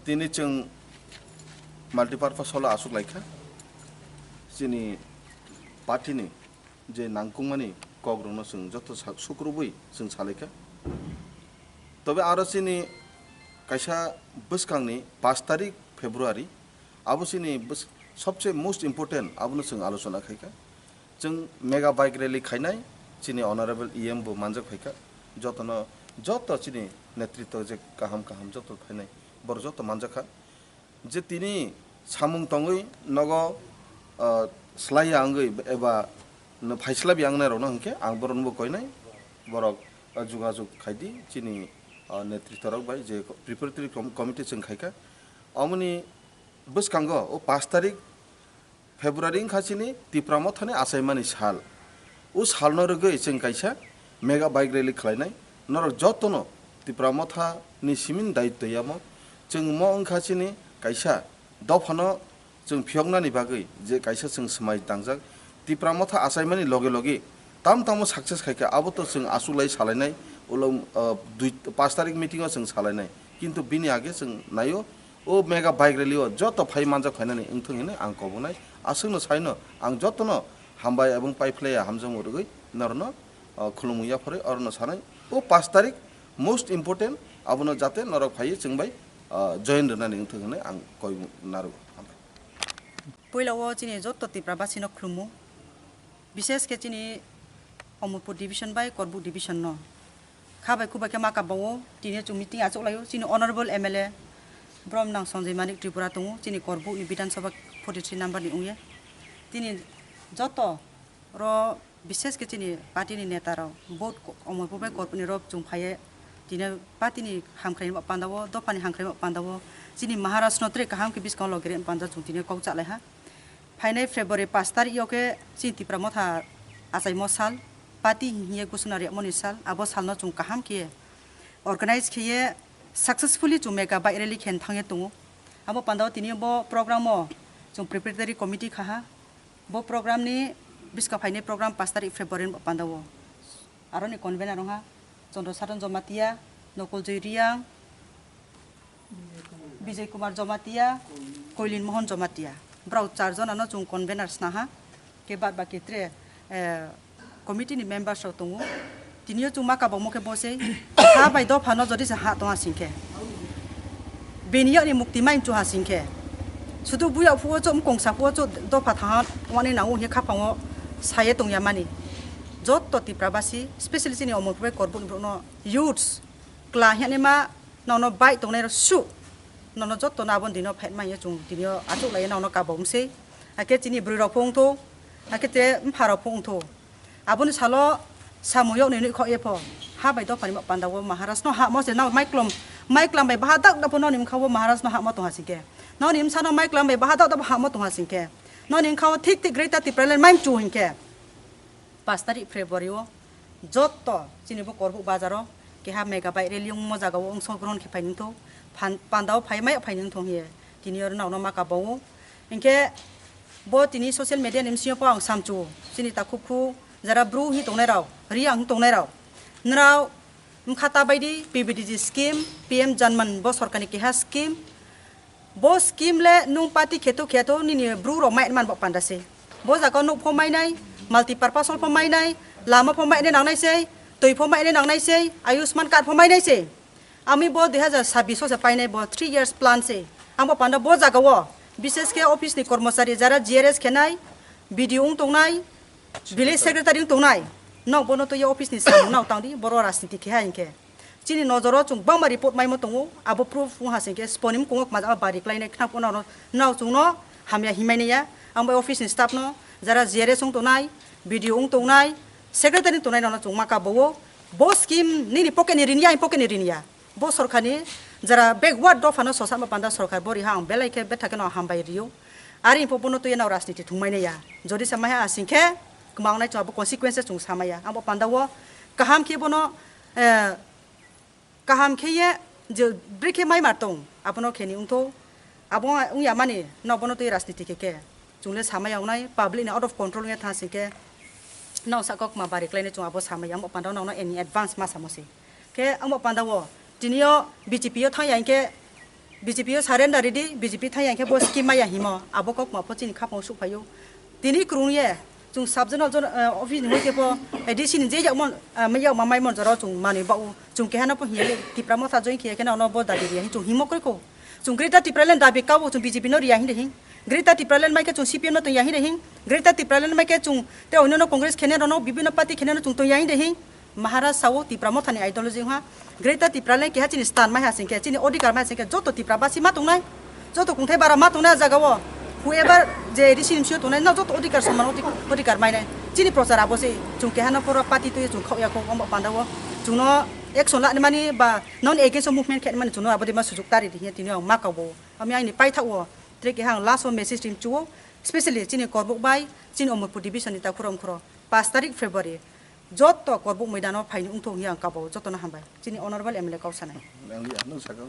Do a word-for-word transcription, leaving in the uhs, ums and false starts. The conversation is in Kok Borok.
Tini chwng multipurpose hall-o aswk laikha, chini party-ni je nangkukmani kokrokno chwng joto sa-, sukrubwi chwng salaikha. Tobe aro chini kaisa bwskangni pash tarik February, abo chini bwsk-, sobse most important, abono chwng alochona khaikha. Chwng mega bike rally khainai, chini honorable E M bo manjak phaikha, jotono, joto chini netritwo je kaham kaham joto phainai, borok joto manjakha. Je tini samung tongwi nogo, ah, slaiya wngwi eba no phaislabya wngnai rokno hwnkhe ang borokno bo koinai, borok, ah, jogajog khaidi chini, ah, netritwo rok bai je preparatory com-, committee chwng khaikha. Omoni bwskango o pash tarik February wngkha chini Tipra Mothani achaimani sal. O salno rwgwi chwng kaisa mega bike rally khlainai. Norok jotono Tipra Mothani simin daitwya mo. Chwng mo wngkha chini kaisa dophano chwng phiyoknani bagwi je kaisa chwng swmai tangjak. Tipra Motha achaimani loge loge tam tamo success khaikha, abo to chwng achuklai salainai, ulo, ah, dui, pash tarik meeting o chwng salainai. Kintu bini age chwng naio, o mega bike rally o joto phai manjak phainani wngthung hinwi ang kobonai. Aswkno saino ang jotono hambai ebong paiphlaiya hamjakmung rwgwi norokno, ah, khulumung yapharwi orono sanai. O pash tarik most important, abono jate norok phaiwi chwng bai, ah, join rwnani wngthung hinwi ang koi narwgo. Hambai. Puila o chini joto Tipra basino khulumu, bishesh khe chini Omorpur division bai Korbuk division no. Kha bai khu bai khe ma kabao, tini chwng meeting achuk laio, chini honorable M L A Bromnang Sanjay Manik Tripura tongo, chini Korbuk ni Bidhan Sabha forty three number ni wngya. Tini joto ro bishesh khe chini party ni neta rok vote ko-, Omorpur bai Korbuk ni rok chwng phaiye, tini party ni hamkrai ni panda o, dopha ni hamkrai ni panda o, chini Maharaj no tre kaham khe bwskango logi re panda chwng tini kok cha lai ha. Phainai February pash tarik yo khe chini Tipra Motha achaimo sal, party hiye gusuna riyamoni sal, abo salno chwng kaham khe organize khiye successfully chwng mega bike rally khen thangye tongo. Abo pandao tini bo program o chwng preparatory committee khaha. Bo program ni bwska phainai program pash tarik February ni pandao. Aroni convener wngha Chandra Saran Jamatia, Nokol Joy Riang, Bijay Kumar Jamatia, Koilin Mohan Jamatia. Brao char jona no chwng convener snaha. Khe bad baki tre, eh, committee ni members rok tongo. Tini o chwng ma kabangmo khe bo se ha bai dopha no jodi se ha tongha sing khe. Bini yok ni mukti mai mchu ha sing khe. Sudu buya phuo chok mkong sa phuo chok dopha tha wani nango hini khapango saye tongya mani. Joto Tipra basi, specially chini Omorpur bai Korbuk ni borok no youths, kla hini ma nono bai tongnai rok su. Nono joto no aboni dino fight manya chwng tini o achuk lai nono kabangmo se. Hakhe chini bwrwi rok pho wngtho, hakhe te mpha rok pho wngtho. Aboni salo samung yok ni nukhok ye pho. Ha bai dopha ni panda o Maharaj no hamo se nao maiklom, maiklam bai baha dak dak pho noni mkha o Maharaj no hamo tongha sing khe. Noni msa no maiklam bai baha dak dak pho hamo tongha sing khe. Noni mkha o thik thik Greater Tipraland mai mchu hing khe. Pash tarik February o joto chini bo Korbuk bazar o keha mega bike rally wngmo jaga o wngso grohon khe phai nungtho. Phan-, panda o phai mai phai nungtho hiye. Tini oro nao no ma kabao. Hinkhe bo tini social media ni bisingo po ang samchu, chini takhuk khu jara bru hi tongnai rao, ri ang tongnai rao. Nrao mkha ta bai di P B D G scheme, P M Janman bo sorkar ni keha scheme. Bo scheme le nung party kheto kheto nini bru rok mai man bo panda se. Bo jaga nuk pho mai nai, multi purpose hall pho mai nai, lama pho mai nai nang nai se, twi pho mai nai nang nai se, Ayushman card pho mai nai se. Ami bo dui hazar sabbish o se painai bo three years plan se. Ang bo panda bo jaga o, bishesh khe office ni kormochari jara G R S khenai, B D O wng tongnai, village secretary wng tongnai. Nok bono twi office ni samung nao tangdi, boro rajniti khe ha hinkhe. Chini nojoro chwng bangma report maimo tongo, abo proof wng ha singkhe sponi mkungo majak bari klainai khna phano nao chwngno hamya himai naiya. Ang bo office ni staff no, jara G R S wng tongnai, B D O wng tongnai, secretary wng tongnai rokno chwng ma kabo o. Bo scheme nini pocket ni rini ya, ani pocket ni rini ya. Bo sorkar ni jara backward dopha no sosa ma panda sorkar bo riha ang belai khe betha khe no hambai rio. Ari pho bono twi no rajniti thwngmai nai ya. Jodi sa maiha asing khe kwma wngnai chwng abo consequences chwng sa maya. Ang bo panda o kaham khe bono, eh, kaham khe ye je bwrwi khe mai mar tong abono khe ni wngtho. Abo wng ya mani no bono twi rajniti khe khe. Chwng le samaya wngnai, public ni out of control wngya tha sing khe, nao saka kwma bari khlainai chwng abo samaya, amo panda o nao no in advance ma samo se. Khe amo panda o tini o B J P o thang ya hinkhe B J P o surrender ridi, B J P thai yang khe bo scheme maya himo, abo kok ma pho chini khapang suk phaio. Tini krung ye, chung sub zonal zon-, eh, office ni hoite pho, eh, D C ni je yak mon, eh, yak ma mai mon jora chung mani ba u, chung keha no pho hiya le, Tipra Motha join khiya khe na ono bo dabi riya hin chung himo koi ko. Chung Greater Tipraland dabi kabo chung B J P no riya hin de hin. Greater Tipraland mai khe chung C P M no tong ya hin de hin. Greater Tipraland mai khe chung te oino no Congress khene rono, bibino party khene no chung tong ya hin de hin. Maharaj sao Tipra Mothani ideology wngha. Greater Tipraland keha chini stan mai ha singkhe, chini odhikar mai ha singkhe, joto Tipra basi ma tongnai, joto kungthai bara ma tongnai a jaga o. Whoever je risi nimsio tongnai, no joto odhikar soman odhik-, odhikar mainai. Chini prochar abo se, chung keha no poro party twi chung khok ya kho, omo panda o. Chungno action lani mani ba non against o movement khe mani chungno abo de ma sujuk tari di hiya tini ang ma kabo. Ami aini paithak o, tre keha ang last o message rim chuo, specially chini Korbuk bai, chini Omorpur division ni takhuro mkhuro, pas tarik February. Joto Korbuk moidano phaini wngthok hiya ang kabo, jotono hambai. Chini honorable M L A kok sanai. Ang liya, nung sakang.